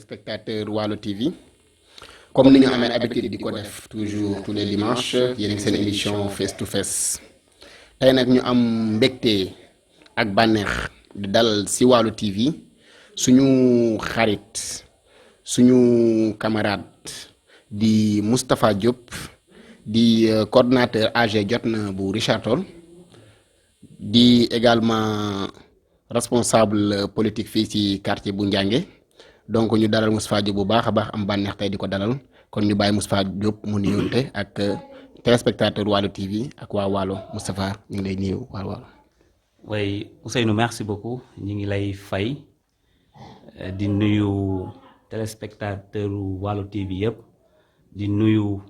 téléspectateurs Waalo TV comme ni ñu amee habitude di ko def toujours tous les dimanches yéen a ngi seen émission face to face tey nag ñu am mbégte ak bànneex di dalal si Waalo TV suñu xarit suñu camarade di Moustapha Diop di coordonnateur AG Jotna bu Richard Toll di également responsable politique fii ci quartier bu Njànge donc ñu dalal Moustapha Diop bu baax a baax am bànneex tey di ko dalal kon ñu bàyyi Moustapha Diop mu nuyoonte ak téléspectateur Waalo TV ak waa Waalo. Moustapha ñu ngi lay nuyu waa Waalo. Oui, Ousseynou, merci beaucoup. Ñu ngi lay fay di nuyu téléspectateur Waalo TV yëpp di nuyu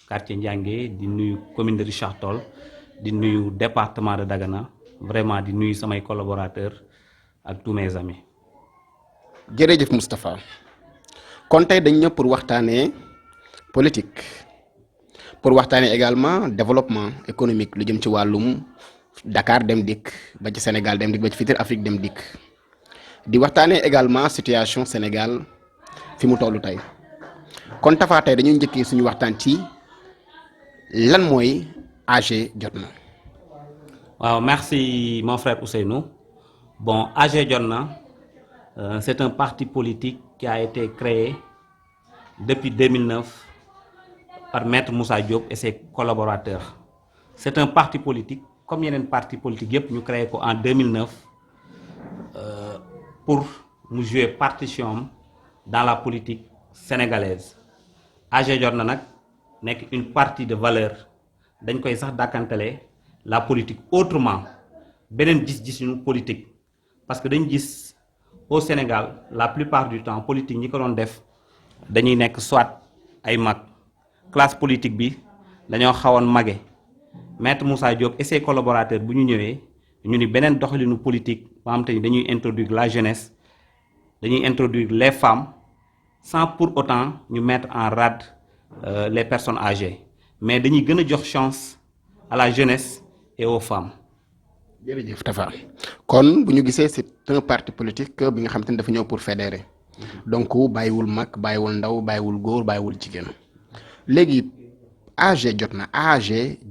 quartier Njànge di nuyu commune de Richard Toll di nuyu département de Dagana vraiment di nuyu samay collaborateurs ak tous mes amis. jërëjëf Moustapha kon tey dañ ñëw pour waxtaanee politique pour waxtaanee également développement économique lu jëm ci wàllum Dakar dem dikk ba ci Sénégal dem dikk ba ci fitir Afrique dem dikk di waxtaanee également situation Sénégal fi mu tollu tey kon Tafa tey dañuy njëkkee suñu waxtaan ci lan mooy AG Jotna. waaw merci mon frère Ousseynou. Bon, AG Jotna c'est un parti politique qui a été créé depuis 2009 par Maître Moussa Diop et ses collaborateurs. C'est un parti politique comme yeneen parti politique yëpp ñu créé ko en 2009 pour mu jouer partition dans la politique sénégalaise. AG Jotna nag nekk une partie de valeur dañ koy sax dàkkantale la politique autrement beneen gis-gis ñu politique parce que dañ gis au Sénégal la plupart du temps politique ñi ko doon def dañuy nekk soit ay mag classe politique bi dañoo xawoon mage Maître Moussa Diop et ses collaborateurs bu ñu ñëwee ñu ni beneen doxalinu politique boo xam te ni dañuy introduire la jeunesse dañuy introduire les femmes sans pour autant ñu mettre en rade les personnes âgées mais dañuy gën a jox chance à la jeunesse et aux femmes. jërëjëf Tafa kon bu ñu gisee c'est un parti politique bi nga xam te ne dafa ñëw pour fédérer donc bàyyiwul mag bàyyiwul ndaw bàyyiwul góor bàyyiwul jigéen léegi AG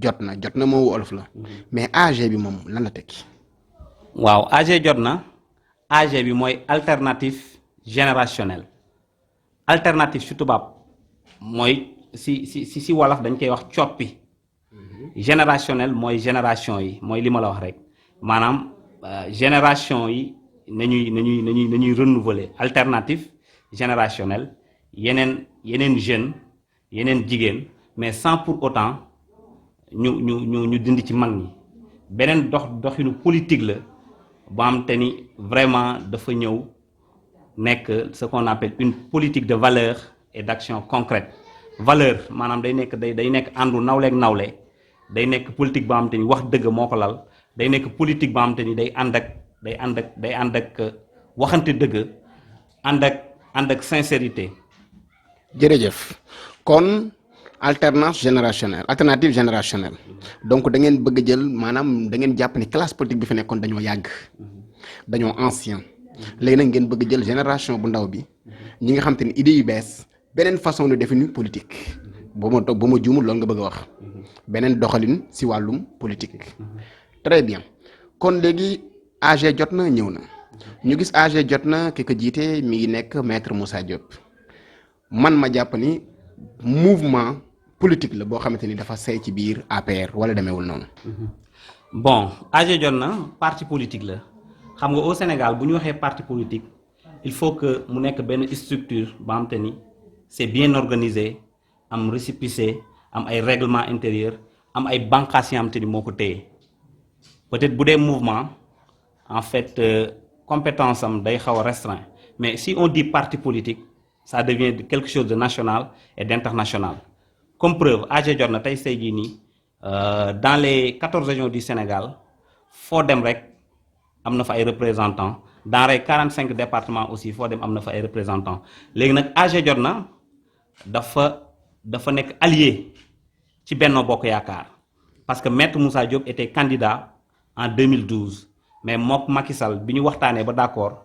Jotna moo olof la mais AG bi moom lan la tekki. waaw AG Jotna AG bi mooy alternative générationnelle alternative ci tubaab mooy si wolof dañ koy wax coppi générationnel mooy génération yi mooy li ma la wax rek maanaam génération yi nañuy renouveler alternative générationnelle yeneen jeunes yeneen jigéen mais sans pour autant ñu dindi ci mag ñi beneen doxinu politique la boo am te ni vraiment dafa ñëw nekk ce qu'on appelle une politique de valeur et d'action concrète valeur maanaam day nekk àndu nawleeg nawle day nekk politique boo xam te ni wax dëgg moo ko lal day nekk politique boo xam te ni day ànd ak waxante dëgg ànd ak sincérité. jërëjëf kon alternative générationnelle donc da ngeen bëgg jël maanaam da ngeen jàpp ni classe politique bi fi nekkoon dañoo yàgg dañoo ancien léegi nag ngeen bëgg jël génération bu ndaw bi ñi nga xam te ni idées yu bees beneen façon de définir politique ba ma juumul loolu nga bëgg a wax beneen doxalin si wàllum politique. très bien kon léegi AG Jotna ñëw na ñu gis AG Jotna ki ko jiite mi ngi nekk Maître Moussa Diop man ma jàpp ni mouvement politique la boo xamante ni dafa sey ci biir APR wala demeewul noonu. bon AG Jotna parti politique la xam nga au Sénégal bu ñu waxee parti politique il faut que mu nekk benn structure boo xamante ni c'est bien organisé am récépissé am ay règlement intérieur am ay bànqaas yoo xamante ni moo ko téye peut-être bu dee mouvement en fait compétence am day xaw a restreint mais si on dit parti politique ça devient quelque chose de national et d'international comme preuve AG Jotna tey say jii nii dans les 14 régions du Sénégal foo dem rek am na fa ay représentants dans les 45 départements aussi foo dem am na fa ay représentants léegi nag AG Jotna dafa nekk allié ci Benno Bokk Yaakaar parce que Maître Moussa Diop était candidat en 2012 mais mook Macky Sall bi ñu waxtaanee ba d'accord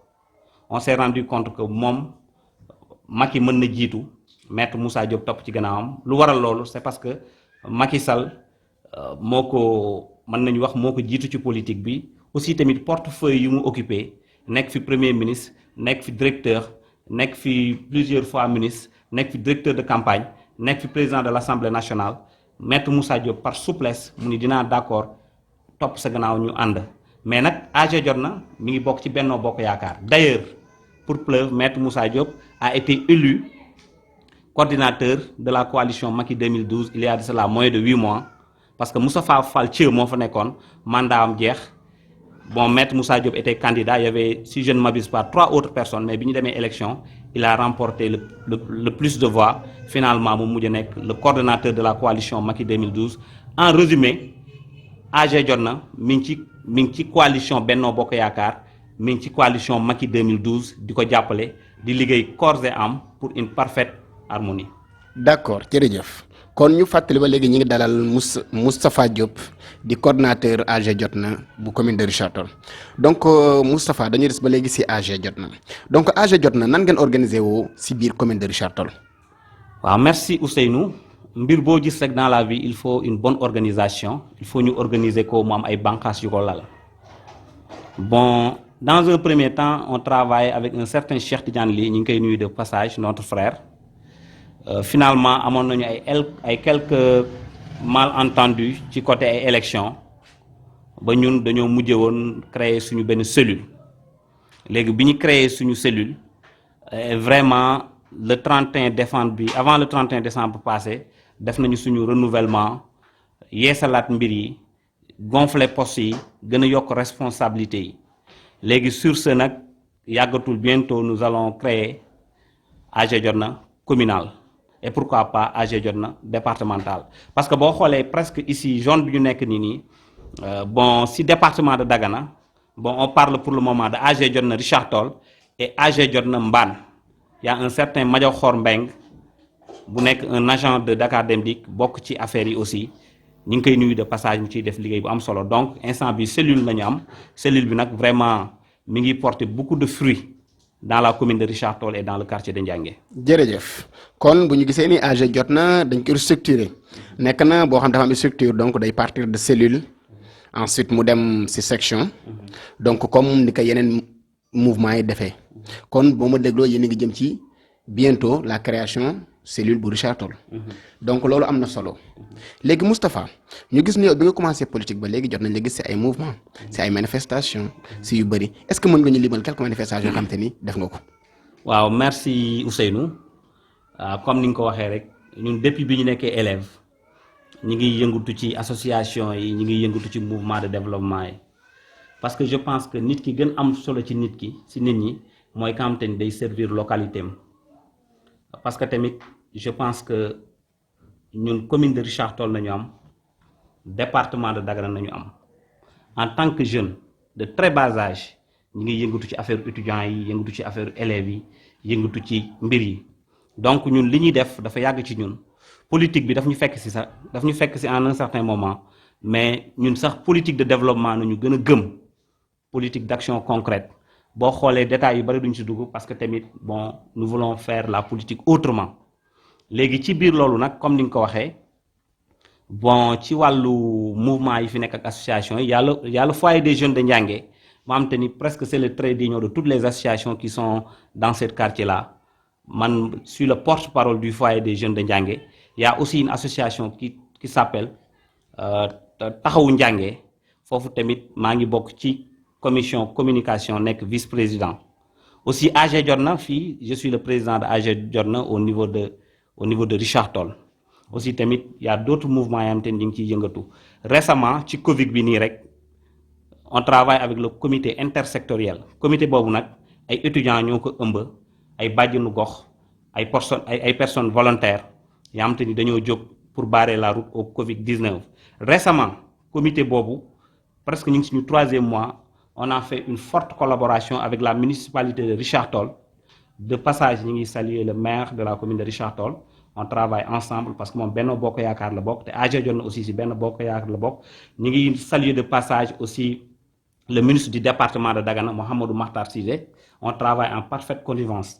on s'est rendu compte que moom Macky mën na jiitu maître Moussa Diop topp ci gannaawam lu waral loolu c'est parce que Macky Sall moo ko mën nañu wax moo ko jiitu ci politique bi aussi tamit portefeuille yu mu occupé nekk fi premier ministre nekk fi directeur nekk fi plusieurs fois ministre nekk fi directeur de campagne nekk fi président de l'Assemblée nationale maître Moussa Diop par souplesse mu ni dinaa d'accord topp sa gannaaw ñu ànd mais nag AG jot na mi ngi bokk ci Benno Bokk Yaakaar d'ailleurs pour preuve maître Moussa Diop a été élu coordinateur de la coalition Macky 2012 il y a de cela moins de 8 mois parce que Moustapha Fall Thieu moo fa nekkoon mandat am jeex bon maître Moussa Diop était candidat il y avait si je ne m'abuse pas 3 autres personnes mais bi ñu demee élection il a remporté le plus de voix finalement mu mujj nekk le coordonnateur de la coalition Macky 2012 en résumé AG jot na mi ngi ci coalition Benno Bokk Yaakaar mi ngi ci coalition Macky 2012 di ko jàppale di liggéey corps et âme pour une parfaite harmonie. d'accord jërëjëf kon ñu fàttali ba léegi ñu ngi dalal Moustapha Diop di coordinateur AG Jotna bu commune de Richard Toll donc Moustapha dañuy des ba léegi ci AG Jotna donc AG Jotna nan ngeen organisé woo ci biir commune de Richard Toll. waaw merci Ousseynou mbir boo gis rek dans la vie il faut une bonne organisation il faut ñu organiser ko mu am ay bànqaas yu ko lal bon dans un premier temps on travaille avec un certain Cheikh Tidiane Ly ñu ngi koy nuyu de passage notre frère. Finalement amoon nañu ay quelques malentendus ci côté ay élections ba ñun dañoo mujjee woon créer suñu benn cellule léegi bi ñu créer suñu cellule vraiment le 31 décembre bi avant le 31 décembre passé def nañu suñu renouvellement yeesalaat mbir yi gonfler postes yi gën a yokk responsabilité yi léegi sur ce nag yàggatul bientôt nous allons créer AG Jotna communal. Et pourquoi pas AG Jotna départemental parce que boo xoolee presque ici zone bi ñu nekk nii bon si département de Dagana bon on parle pour le moment de AG Jotna Richard Toll et AG Jotna Mbane y a un certain Madiaw Khor Mbeng bu nekk un agent de Dakar Dem Dikk bokk ci affaires yi aussi ñu ngi koy nuyu de passage mu ciy def liggéey bu am solo donc instant bi cellule la ñu am cellule bi nag vraiment mi ngi porter beaucoup de fruits dans la commune de Richard Toll et dans le quartier de Ndiangué. jërëjëf kon bu ñu gisee ni AG Jotna dañ ko structuré nekk na boo xam dafa am structure donc day partir de cellule ensuite mu dem ci section donc comme ni ko yeneen mouvement yi defee kon boo ma dégloo yéen a ngi jëm ci bientôt la création cellule bu Richard Toll donc loolu am na solo léegi Moustapha ñu gis ni yow bi nga commencé politique ba léegi jot nañ la gis ci ay mouvement ci ay manifestations ci yu bëri est-ce que mën nga ñu limal quelques manifestations yoo xam te ni def nga ko. waaw merci Ousseynou comme ni nga ko waxee rek ñun depuis bi ñu nekkee élève ñi ngi yëngatu ci association yi ñi ngi yëngatu ci mouvement de développement yi parce que je pense que nit ki gën am solo ci nit ki ci nit ñi mooy ka xam te ni day servir localité am parce que tamit je pense que ñun commune de Richard Toll nañu am département de Dagana nañu am en tant que jeune de très bas âge ñi ngi yëngatu ci affaire étudiants yi yëngatu ci affaire élèves yi yëngatu ci mbir yi donc ñun li ñuy def dafa yàgg ci ñun politique bi daf ñu fekk ci en un certain moment mais ñun sax politique de développement nañu gën a gëm politique d'action concrète boo xoolee détails yu bari duñ ci dugg parce que tamit bon nous voulons faire la politique autrement léegi ci biir loolu nag comme ni nga ko waxee bon ci wàllu mouvement yi fi nekk ak association yi y a le foyer des jeunes de Ndiangué moo am te ni presque c'est le trait d'union de toutes les associations qui sont dans ce quartier là man suis le porte-parole du foyer des jeunes de Ndiangué y a aussi une association qui s'appelle Taxawu Ndiangué foofu tamit maa ngi bokk ci commission communication nekk vice-président aussi AG Jotna fii je suis le président de AG Jotna au niveau de Richard Toll aussi tamit y a d'autres mouvements yoo xam te ni ñu ngi ciy yëngatu récemment ci Covid bi nii rek on travaille avec le comité intersectoriel comité boobu nag ay étudiants ñoo ko ëmb ay bàjjenu gox ay personnes volontaires yoo xam te ni dañoo jóg pour barrer la route au Covid-19 récemment comité boobu presque ñu ngi suñu 3e mois on a fait une forte collaboration avec la municipalité de Richard Toll de passage ñu ngi saluer le maire de la commune de Richard Toll on travaille ensemble parce que moom Benno Bokk Yaakaar la bokk te AG Jotna aussi si Benno Bokk Yaakaar la bokk ñu ngi saluer de passage aussi le ministre du département de Dagana Mouhamadou Makhtar Cissé on travaille en parfaite connivence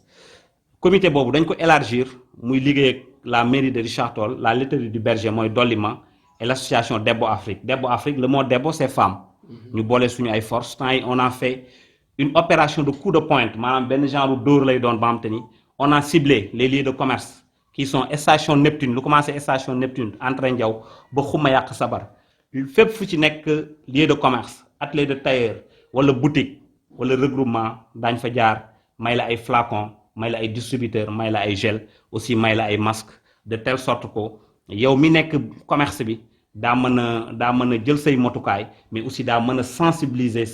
comité boobu dañ ko élargir muy liggéey ak la mairie de Richard Toll, la laiterie du Berger mooy Dolima et l'association Debbo Afrique. Debbo Afrique, le mot Debbo c'est femme. ñu boole suñu ay force temps yi on a fait une opération de coup de pointe maanaam benn genre dóor lay doon ba xam te ni on a ciblé les lieux de commerce qui sont station Neptune lu commencé station Neptune Entrée Ndiaw ba Xuma Yàq Sabar fépp fu ci nekk lieu de commerce atelier de tailleur wala boutique wala regroupement daañ fa jaar may la ay flacon may la ay distributeur may la ay gel aussi may la ay masque de telle sorte que yow mi nekk commerce bi daa mën a jël say motukaay mais aussi daa mën a sensibiliser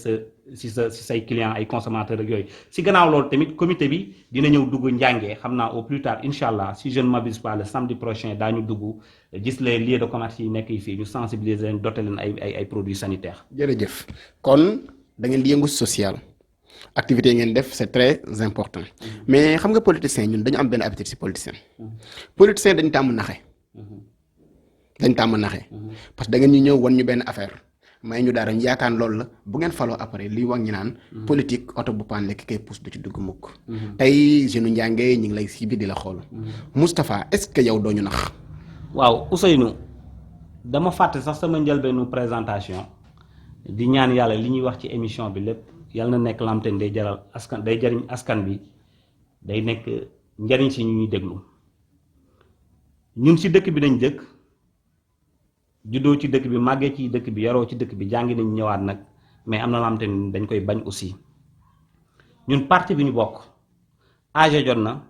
si say clients ay consommateurs ak yooyu si gannaaw loolu tamit comité bi dina ñëw dugg njàngee xam naa au plus tard incha allah si je ne m'abuse pas le samedi prochain daañu dugg gis les lieux de commerce yi nekk yi fii ñu sensibiliser leen doter leen ay produits sanitaires. jërëjëf kon da ngeen di yëngu social activité yi ngeen def c'est très important mais xam nga politicien ñun dañu am benn habitude si politicien dañu tàmm naxe. Parce que da ngeen ñu ñëw wan ñu benn affaire may ñu dara ñu yaakaar loolu la bu ngeen faloo après liy wax ñu naan politique oto bu paan lekk kay pousse du ci dugg mukk tey jeune njàngee ñu ngi lay si bi di la xool Moustapha est-ce que yow doo ñu nax. waaw Ousseynou dama fàtte sax sama njëlbeenu présentation di ñaan yàlla li ñuy wax ci émission bi lépp yàlla na nekk lamte day jaral askan day jariñ askan bi day nekk njariñ si ñu ñuy déglu ñun si dëkk bi dañ dëkk juddoo ci dëkk bi màggee ci dëkk bi yaroo ci dëkk bi jàngi nañ ñëwaat nag mais am na lamte ni dañ koy bañ aussi ñun parti bi ñu bokk âge jot na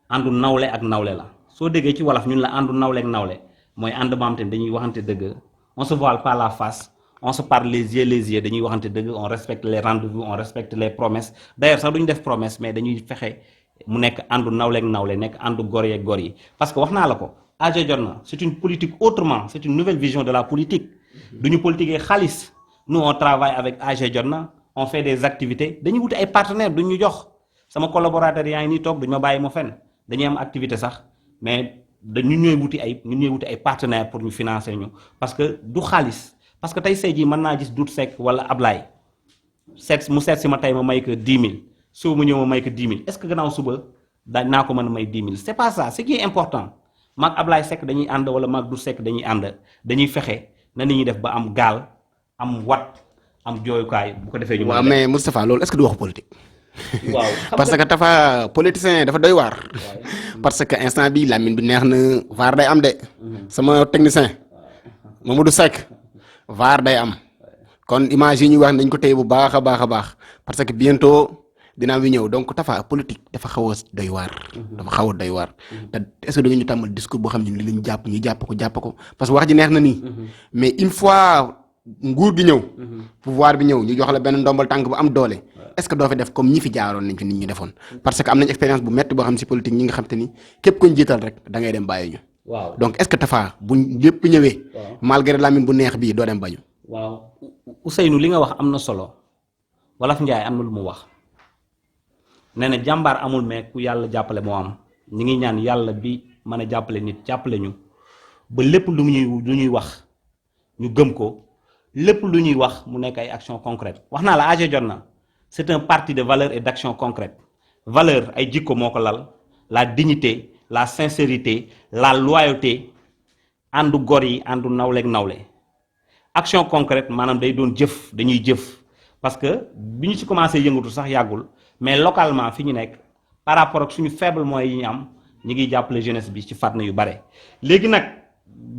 àndu nawle ak nawle la soo déggee ci wolof ñun la àndu nawle ak nawle mooy ànd ba am te dañuy waxante dëgg on se voile pas la face on se parle les yeux dañuy waxante dëgg on respecte les rendez-vous on respecte les promesses d'ailleurs sax duñu def promesse mais dañuy fexe mu nekk àndu nawle ak nawle nekk àndu gor yeeg gor yi parce que wax naa la ko âge jot na c'est une politique autrement c'est une nouvelle vision de la politique duñu politiquer xaalis nous on travaille avec âge jot na on fait des activités dañuy wuti ay partenaires duñ ñu jox sama collaborateur yaa ngi nii toog duñ ma bàyyi ma fenn dañuy am activité sax mais ñun ñooy wuti ay partenaires pour ñu financer ñu parce que du xaalis parce que tey say jii mën naa gis Doudou Seck wala Ablaye mu seet si ma tey ma may ko 10 000 suba mu ñëw ma may ko 10 000 est-ce que gannaaw suba naa ko mën a may 10 000 c'est pas ça ce qui est important maag Ablaye Seck dañuy ànd wala maag Doudou Seck dañuy ànd dañuy fexe na ni ñuy def ba am gaal am wat am jooyukaay bu ko defee ñu. waaw mais Moustapha loolu est-ce que du waxu politique. waaw parce que dafa politicien dafa doy waar. parce que instant bi lamine bi neex na vaar day am de. sama technicien Mamadou Seck vaar day am kon image yi ñuy wax nañ ko téye bu baax a baax parce que bientôt dinaa wi ñëw donc tafa politique dafa xaw a doy waar. dafa xaw a doy waar. te est-ce que da nga ñu tàmmal discours boo xam ne li ñu jàpp ko parce que wax ji neex na nii. mais une fois nguur gi ñëw. pouvoir bi ñëw ñu jox la benn ndombal tànk bu am doole. est-ce que doo fi def comme ñi fi jaaroon nañ fi nit ñu defoon. parce que am nañ expérience bu métti boo xam si politique ñi nga xam te ni képp kuñ jiital rek da ngay dem bàyyi ñu. waaw donc est-ce que tafa buñ lépp ñëwee. malgré lamine bu neex bii doo dem bañu. waaw Ousseynou li nga wax am na solo Wolof Njaay am na lu mu wax nee na jàmbaar amul mais ku yàlla jàppale moo am ñi ngi ñaan yàlla bi mën a jàppale nit jàppale ñu ba lépp lu ñuy wax ñu gëm ko lépp lu ñuy wax mu nekk ay action concrète wax naa la AG Jotna c'est un parti de valeurs et d'action concrète valeur ay jikko moo ko lal la dignité la sincérité la loyauté àndu gor yi àndu nawleeg nawle action concrète maanaam day doon jëf dañuy jëf parce que bi ñu ci commencé yëngatu sax yàggul mais localement fi ñu nekk par rapport ak suñu faible moyens yi ñu am ñi ngi jàppale jeunesse bi ci fànn yu bare léegi nag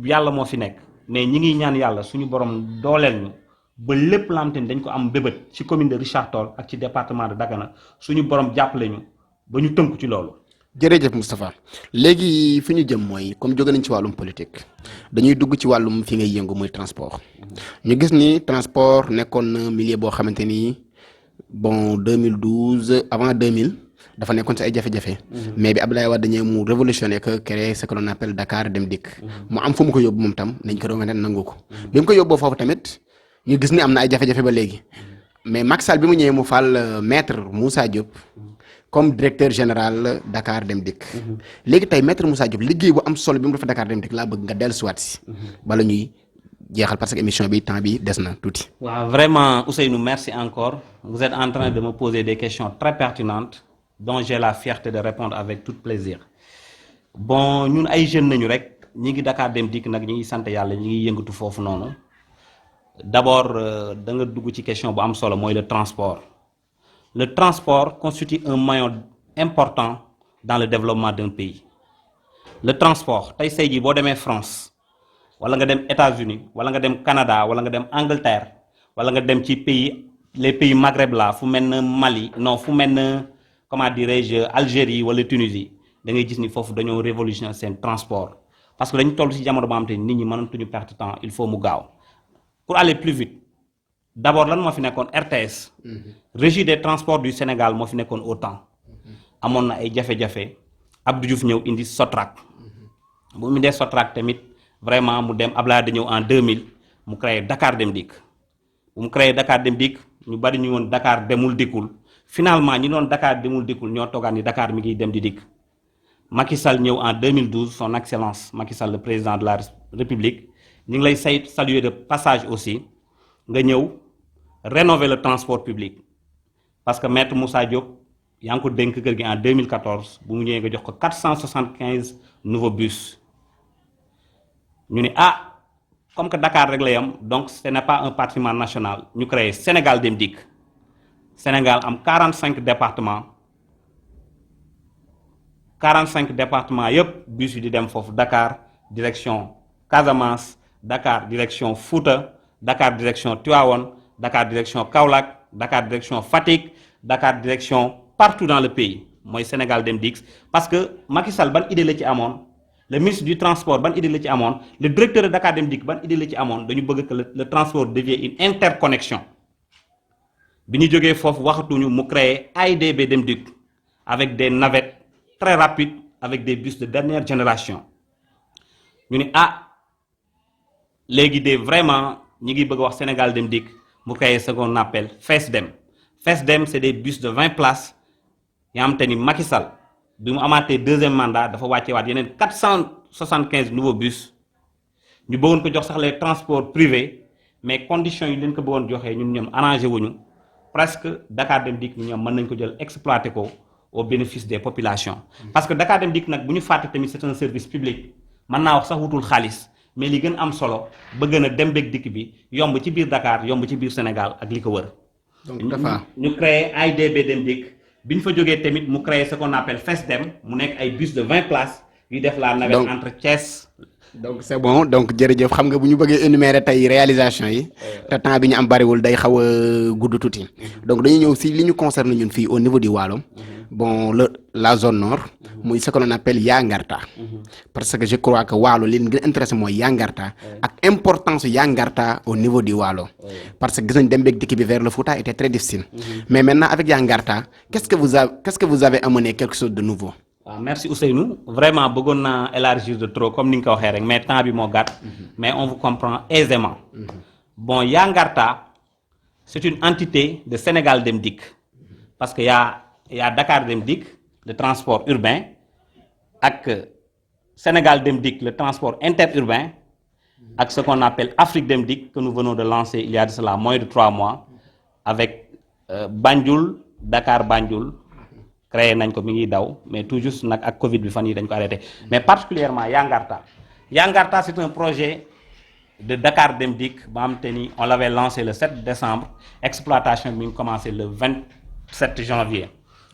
yàlla moo fi nekk mais ñi ngi ñaan yàlla suñu borom dooleel ñu ba lépp lamte ni dañ ko am bébét ci commune de Richard Toll ak ci département de Dagana suñu borom jàppale ñu ba ñu tënku ci loolu. jërëjëf Moustapha léegi fi ñu jëm mooy comme jóge nañ ci wàllum politique dañuy dugg ci wàllum fi ngay yëngu muy transport ñu gis ni transport nekkoon na milieu boo xamante ni bon 2012 avant 2000 dafa nekkoon ci ay jafe-jafe. mais bi Abdoulaye Wade dañee mu révolutionné que créer ce que l'on appelle Dakar Dem Dikk. mu am fu mu ko yóbbu moom tam nañ ko doon nangu ko. bi mu ko yóbboo foofu tamit ñu gis ni am na ay jafe-jafe ba léegi mais Macky Sall bi mu ñëwee mu fal maître Moussa Diop. comme directeur général Dakar Dem Dikk. léegi tey maître Moussa Diop liggéey bu am solo bi mu def Dakar Dem Dikk laa bëgg nga dellusiwaat si. bala ñuy jeexal parce que émission bi temps bi des na tuuti. waaw vraiment Ousseynou merci encore vous êtes en train de me poser des questions très pertinentes dont j'ai la fierté de répondre avec tout plaisir. Bon ñun ay jeunes nañu rek ñi ngi Dakar Dem Dikk nag ñi ngi sant yàlla ñi ngi yëngatu foofu noonu. D'abord da nga dugg ci question bu am solo mooy le transport. Le transport constitue un maillon important dans le développement d'un pays. Le transport tey say jii boo demee France wala nga dem États-Unis wala nga dem Canada wala nga dem Angleterre wala nga dem ci les pays Maghreb là fu mel ne Mali non fu mel ne comment dirais-je Algérie wala Tunisie da ngay gis ni foofu dañoo révolutionner seen transport parce que dañu toll ci jamono ba am te nit ñi mënatuñu perte temps il faut mu gaaw pour aller plus vite d'abord lan moo fi nekkoon RTS. Régie des transports du Sénégal moo fi nekkoon au temps amoon na ay jafe-jafe Abdou Diouf ñëw indi Sotrac bu mu indee Sotrac tamit vraiment mu dem Abdoulaye da ñëw en 2000 mu créé Dakar Dem Dikk bu mu créé Dakar Dem Dikk ñu bari ñu woon Dakar demul dikkul finalement ñi doon Dakar demul dikkul ñoo toogaan ni Dakar mi ngi dem di dikk. Macky Sall ñëw en 2012 son excellence Macky Sall le président de la République ñu ngi lay saluer de passage aussi nga ñëw rénover le transport public parce que maître Moussa Diop yaa ngi ko dénk kër gi en 2014 bu mu ñëwee nga jox ko 475 nouveaux bus ñu ne comme que Dakar rek la yam donc ce n'est pas un patrimoine national ñu créé Sénégal Dem Dikk Sénégal am 45 départements yëpp bus yi di dem foofu Dakar direction Casamance Dakar direction Fouta Dakar direction Tivaouane Dakar direction Kaolack Dakar direction Fatick Dakar direction partout dans le pays mooy Sénégal Dem Dikk parce que Macky Sall ban idée la ci amoon le ministre du transport ban idée la ci amoon le directeur de Dakar Dem Dikk ban idée la ci amoon dañu bëgg que le transport devienne une interconnexion bi ñu jógee foofu waxatuñu mu créer AIBD Dem Dikk avec des navettes très rapides avec des bus de dernière génération ñu ne léegi de vraiment ñi ngi bëgg a wax Sénégal Dem Dikk mu créer ce qu'on appelle FESDEM c'est des bus de 20 places yoo xam te ni Macky Sall bi mu amaatee deuxième mandat dafa wàcce waat yeneen 475 nouveaux bus ñu bëggoon ko jox sax les transports privés mais conditions yi leen ko bëggoon joxee ñoom arrangé wuñu presque Dakar Dem Dikk ñoom mën nañ ko jël exploiter ko au bénéfice des populations parce que Dakar Dem Dikk nag bu ñu fàtte tamit c'est un service public mën naa wax sax wutul xaalis mais li gën am solo ba gën a dem beeg dikk bi yomb ci biir Dakar yomb ci biir Sénégal ak li ko wër. donc dafa ñu créé AIBD Dem Dikk bi ñu fa jógee tamit mu créé ce qu'on appelle FESDEM mu nekk ay bus de 20 places yu def la navette entre Thiès. donc c'est bon donc jërëjëf xam nga bu ñu bëggee énumérer tey réalisation yi te temps bi ñu am bariwul day xaw a gudd tuuti donc dañuy ñëw si li ñu concerne ñun fii au niveau du Waalo bon la zone nord muy ce que l'on appelle Yangarta parce que je crois que Waalo li gën a intéressé mooy Yangarta ak importance Yangarta au niveau du Waalo parce que gis nañ dem beeg dikk bi vers le Fouta était très difficile mais maintenant avec Yangarta qu'est-ce que vous avez amené quelque chose de nouveau. waaw merci Ousseynou vraiment bëggoon naa élargir de trop comme ni nga ko waxee rek mais temps bi moo gàtt mais on vous comprend aisément bon Yangarta c'est une entité de Sénégal Dem Dikk parce que y a Dakar Dem Dikk le transport urbain ak Sénégal Dem Dikk le transport interurbain ak ce qu'on appelle Afrique Dem Dikk que nous venons de lancer il y a de cela moins de 3 mois avec Banjul Dakar Banjul créé nañ ko mi ngi daw mais tout juste nag ak Covid bi fan yi dañ ko arrêté mais particulièrement Yangarta c'est un projet de Dakar Dem Dikk ba am te ni on l'avait lancé le 7 décembre exploitation bi mi ngi commencé le 27 janvier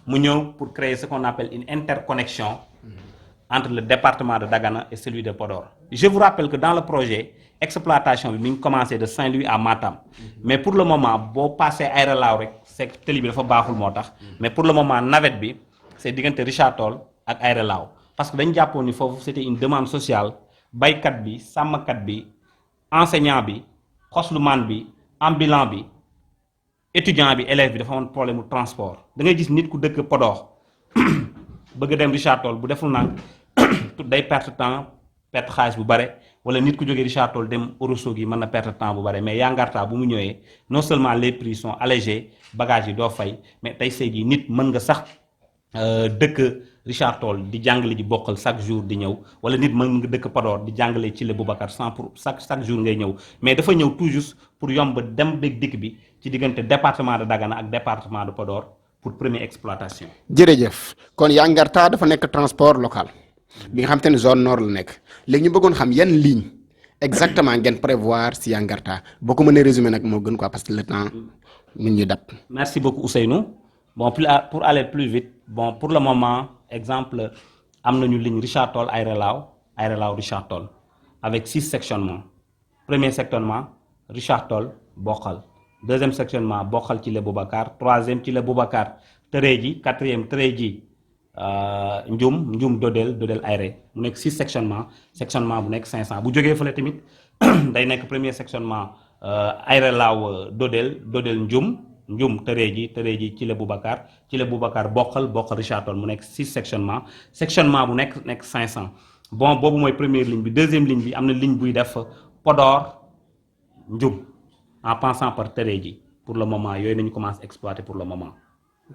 mu ñëw pour créer ce qu'on appelle une interconnexion entre le département de Dagana et celui de Podor. Je vous rappelle que dans le projet exploitation bi mi ngi commencé de Saint-Louis à Matam mais pour le moment boo passé Aéré Lao rek c'est télé bi dafa baaxul moo tax mais pour le moment navette bi c'est diggante Richard Toll ak Aéré Lao parce que dañu jàppoon ni foofu c'était une demande sociale baykat bi sàmmkat bi enseignant bi xoslumaan bi ambulant bi étudiant bi élève bi dafa amoon problème mu transport da ngay gis nit ku dëkk Podor bëgg dem Richard Toll bu deful nang day perte temps perte xaalis bu bare wala nit ku jógee Richard Toll dem Ourossogui mën na perte temps bu bare mais Yangarta bu mu ñëwee non seulement les prix sont allégés bagages yi doo fay mais tey say jii nit mën nga sax dëkk Richard Toll di jàngale ji bokkal chaque jour di ñëw wala nit mën nga dëkk Podor di jàngale ci le Boubacar sans pour chaque jour ngay ñëw mais dafa ñëw tout juste pour yomb dem beeg dikk bi ci diggante département de Dagana ak département de Podor pour première exploitation. jërëjëf kon Yangarta dafa nekk transport local bi nga xam te ne zone nord la nekk léegi ñu bëggoon xam yan ligne exactement ngeen prévoir si Yangarta boo ko mënee résumer nag moo gën quoi parce que le temps ñun ñu dab. Merci beaucoup Ousseynou. Bon, pour aller plus vite, bon, pour le moment, exemple, am nañu ligne Richard Toll Aérelao Richard Toll avec 6 sectionnements. Premier sectionnement Richard Toll Bokhal. Deuxième sectionnement Bokhal Thillé Boubacar. Troisième Thillé Boubacar Tereji. Quatrième Tereji Ndioum Dodel Aéré. mu nekk 6 sectionnement bu nekk 500 bu jógee fële tamit day nekk premier sectionnement Aérelao Dodel Ndioum Tereji Thillé Boubacar Bokhal Richard Toll mu nekk 6 sectionnement bu nekk 500. bon boobu mooy première ligne bi. Deuxième ligne bi am na ligne buy def Podor Ndioum en passant par Tereji. Pour le moment yooyu nañu commencé exploiter pour le moment.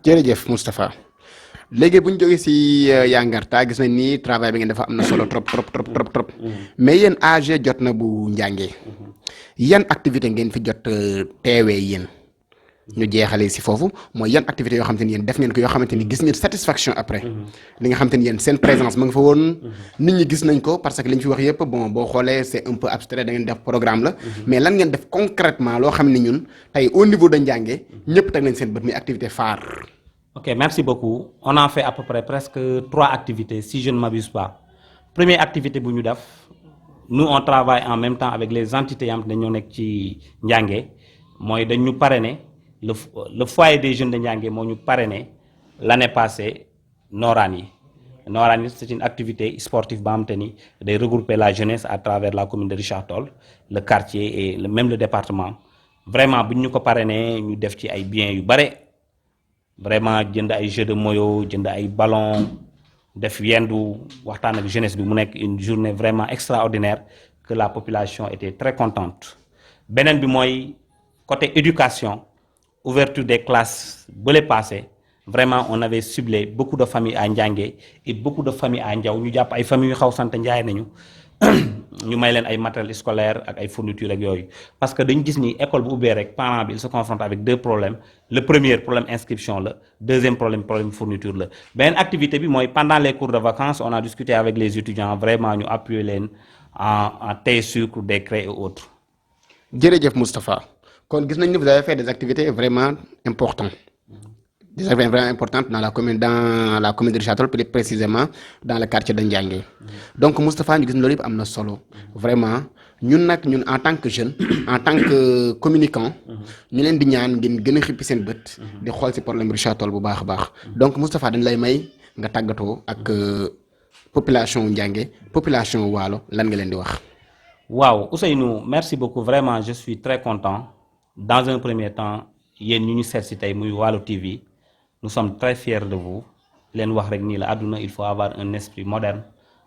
jërëjëf Moustapha léegi bu ñu jógee si Yangarta gis nañ ni travail bi ngeen dafa am na solo trop. mais yéen AG jot na bu njàngee yan activité ngeen fi jot teewee yéen ñu jeexalee si foofu mooy yan activité yoo xamante ni yéen def ngeen ko yoo xamante ni gis ngeen satisfaction après li nga xamante ni yéen seen présence ma nga fa woon nit ñi gis nañ ko parce que li ñu fi wax yëpp bon boo xoolee c'est un peu abstrait da ngeen def programme la mais lan ngeen def concrètement loo xam ne ñun tey au niveau de njàngee ñëpp teg nañ seen bët muy activité phare. Ok, merci beaucoup. On a fait à peu près presque 3 activités, si je ne m'abuse pas. Première activité, nous on travaille en même temps avec les entités qui sont ci Ndiangé. Moi, nous parrainer le foyer des jeunes de Ndiangé, nous parrainer l'année passée Norani. Norani, c'est une activité sportive de regrouper la jeunesse à travers la commune de Richard Toll, le quartier et même le département. Vraiment, nous nous parrainer, nous devons faire bien yu bare. Vraiment jënd ay jeux de moyo jënd ay ballon def yendu waxtaan ak jeunesse bi mu nekk une journée vraiment extraordinaire que la population était très contente. Beneen bi mooy côté éducation ouverture des classes bële passé vraiment on avait ciblé beaucoup de familles à Ndiangé et beaucoup de familles à Ndiaw ñu jàpp ay familles yu xaw sant Ndiaye nañu ñu may leen ay matériel scolaire ak ay fourniture ak yooyu parce que dañu gis ni école bu ubbee rek parent bi il se confronte avec 2 problèmes. Le premier problème inscription le deuxième problème fourniture la beneen activité bi mooy pendant les cours de vacances on a discuté avec les étudiants vraiment ñu appuyer leen en thé sucre des craies et autres. jërëjëf Moustapha kon gis nañ ni vous avez fait des activités vraiment importantes. Des activités vraiment importantes dans la commune de Richard Toll, plus précisément dans le quartier de Ndiangé. Donc Moustapha ñu gis loolu yëpp am na solo vraiment ñun en tant que jeune en tant que communicant ñu leen di ñaan ngeen gën a xippi seen bët di xool ci problème Richard Toll bu baax a baax. Donc Moustapha dañ lay may nga tàggatoo ak population Ndiangé population Waalo lan nga leen di wax. waaw Ousseynou merci beaucoup vraiment je suis très content dans un premier temps yéen ñu ñu seet si tey muy Waalo TV. Nous sommes très fiers de vous. Leen wax rek nii la àdduna il faut avoir un esprit moderne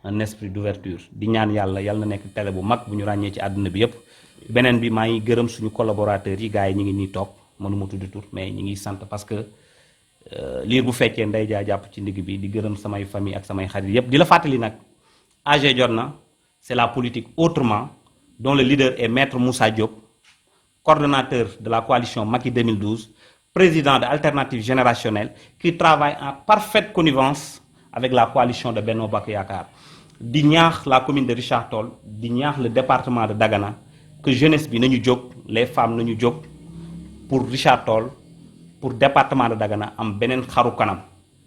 un esprit d'ouverture di ñaan yàlla na nekk télé bu mag bu ñu ràññee ci àdduna bi yépp beneen bi maa ngi gërëm suñu collaborateurs yi gars yi ñu ngi nii toog mënuma tudd tur mais ñu ngi sant parce que liir bu fekkee nday jaa jàpp ci ndigg bi di gërëm samay famille ak samay xarit yépp di la fàttali nag AG Jotna c'est la politique autrement dont le leader est Maître Moussa Diop coordonnateur de la coalition Macky 2012 président de Alternative Générationnelle qui travaille en parfaite connivence avec la coalition de Benno Bokk Yaakaar di ñaax la commune de Richard Toll di ñaax le département de Dagana que jeunesse bi nañu jóg les femmes nañu jóg pour Richard Toll pour département de Dagana am beneen xaru kanam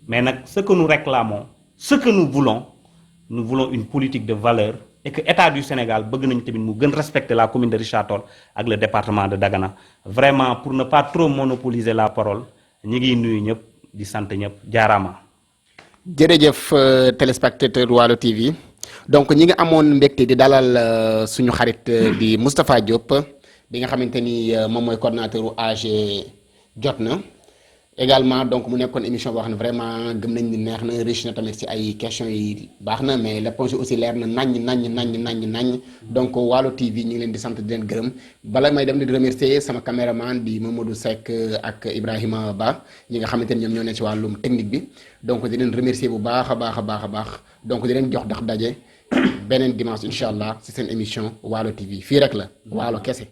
mais nag ce que nous réclamons ce que nous voulons une politique de valeur et que état du Sénégal bëgg nañu tamit mu gën respecter la commune de Richard Toll ak le département de Dagana vraiment pour ne pas trop monopoliser la parole ñi ngi nuyu ñëpp di sant ñëpp jaaraama. jërëjëf téléspectateur Waalo TV donc ñi nga amoon mbégte di dalal suñu xarit di Moustapha Diop bi nga xamante ni moom mooy coordonnateur u AG Jotna également donc mu nekkoon émission boo xam ne vraiment gëm nañ ni neex na riche na tamit ci ay questions yi baax na mais réponse yi aussi leer na naññ donc Waalo TV ñu ngi leen di sant di leen gërëm bala may dem di remercier sama caméraman di Mamadou Seck ak Ibrahima Ba ñi nga xamante ni ñoom ñoo ne ci wàllum technique bi donc di leen remercier bu baax a baax donc di leen jox daje beneen dimanche incha allah ci seen émission Waalo TV fii rek la Waalo kese.